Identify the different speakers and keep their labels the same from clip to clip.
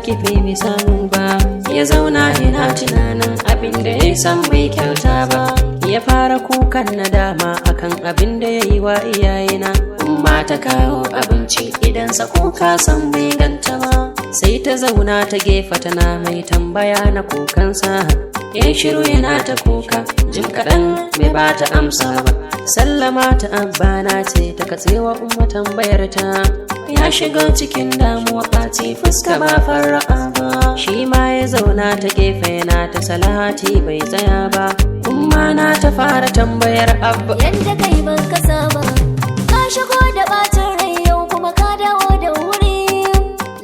Speaker 1: kife bai samu ba. Ya zauna yana tunanin abin da ya san bai kyauta ba. Ya fara kukan nadama akan abin da ya yi wa iyayena. Umma ta kawo abinci, idan sa kuka san bai ganta ba. Sai ta zauna ta gefe tana mai tambaya na kukansa. Ya shiru yana ta kuka, jim kaɗan bai ba ta amsa ba. Sallama ta Abbana ce ta katsewa Umma tambayar ta. Ya shiga cikin damuwa, ɓaci fuska ba fara'a ba. Shi ma ya zauna ta gefe yana ta salati bai tsaya ba. Umma na ta fara tambayar Abba.
Speaker 2: Yanda kai ban kasa ba, ka shigo da bacin rai yau kuma ka dawo da wuri.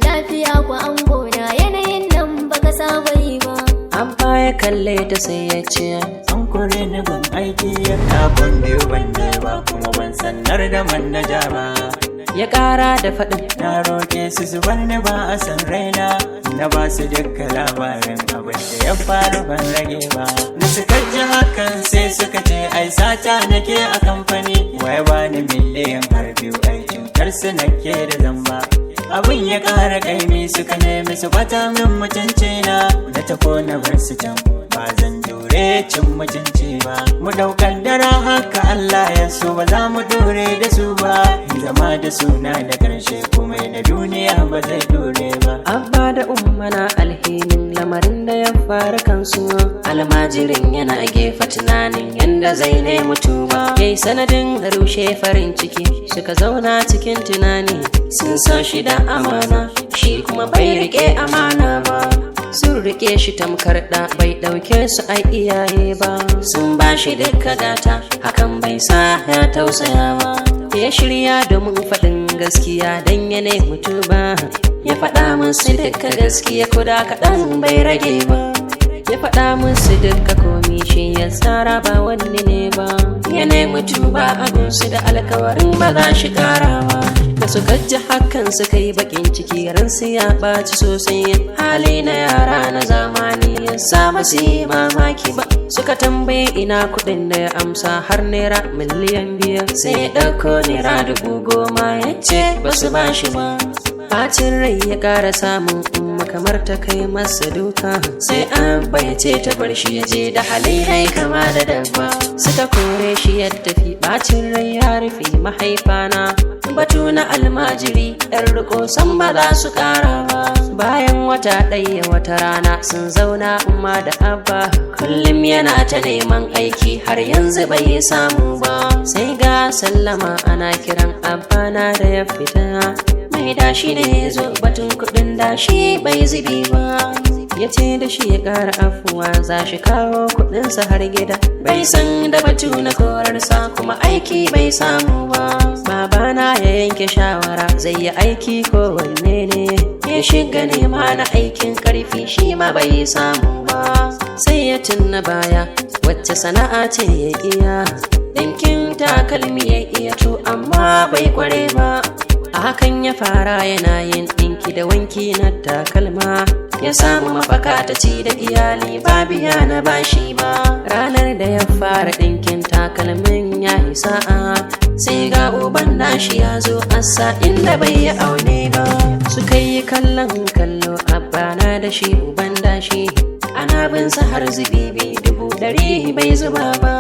Speaker 2: Lafiya ku an gona, yanayin nan baka saba yi ba.
Speaker 1: Abba ya kalle ta sai ya ce,
Speaker 3: An kore ni gun aiki, kafin biyu ban je ba, kuma ban sanar da manaja ba.
Speaker 1: Ya ƙara da faɗin,
Speaker 3: Na roƙe su su bar ni ba a san raina, na ba su dukka labarin abin da ya faru, ban rage ba. Da suka ji hakan sai suka ce ai sata nake a kamfani. Wai ba ni miliyan har biyu, ai cutar su nake da zamba. Abin ya ƙara ƙaimi, suka nemi su bata min mutunci na. Na tako na bar su can, ba zan jure cin mutunci ba. Mu ɗaukar dara haka Allah ya so, ba za mu dore da su ba. Zama da suna da ƙarshe kuma na duniya ba zai dore ba.
Speaker 1: Abba da Umma na alhinin lamarin da ya faru kansu. Almajirin yana gefe tunanin yanda zai nemi tuba. Yayi sanadin rushe farin ciki, suka zauna cikin tunani. Sun so shi da amana, shi kuma bai rike amana ba. Sun rike shi tamkar da, bai ɗauke su ai iyaye ba. Sun ba shi duka gata, hakan bai sa ya tausaya ba. Ya shirya domin faɗin gaskiya don ya nemi tuba. Ya faɗa musu duka gaskiya, kuda kaɗan bai rage ba. Ya faɗa musu duka komi shi ya tsara, ba wani ne ba. Ya nemi tuba a gunsu da alkawarin ba za shi ƙara ba. Da suka ji hakan suka yi bakin ciki, ransu ya ɓaci sosai. Hali na yara na zamani ya sa masu yi mamaki ba. Suka tambaye ina kuɗin da ya amsa har naira 5 miliyan. Sai ya ɗauko naira 10,000, ya ce ba su ba shi ba. Bacin rai ya ƙara samun Umma kamar ta kai masa duka. Sai Abba ya ce ta bar shi ya je, da halai kama da dabba. Suka kore shi ya tafi, bacin rai ya rufe mahaifana. Batu na almajiri ɗan riko san ba za su ƙara ba. Bayan wata ɗaya, wata rana sun zauna Umma da Abba. Kullum yana ta neman aiki, har yanzu bai samu ba. Sai ga sallama, ana kiran Abba na da ya fita. Mai dashi ne ya zo batun kuɗin dashi bai zubi ba. Ya ce da shi ya ƙara afuwa, za shi kawo kuɗinsa har gida. Bai san da batu na korarsa kuma aiki bai samu ba. Babana ya yanke shawara zai yi aiki ko wanne ne. Ya shiga nema na aikin karfi, shi ma bai samu ba. Sai ya tunna baya, wacce sana'a ce ya iya? Ɗinkin takalmi ya iya, to amma bai kware ba. A hakan ya fara yana yin ɗinki da wanki na takalma. Ya samu mafaka ta ci da iyali ba biya na bashi ba. Ranar da ya fara ɗinkin takalmin ya yi sa'a, sai ga uban nashi ya zo asa inda bai yi aune ba. Suka yi kallon kallo Abba na da shi uban dashi. Ana bin sa har zubibi 100,000 bai zuba ba.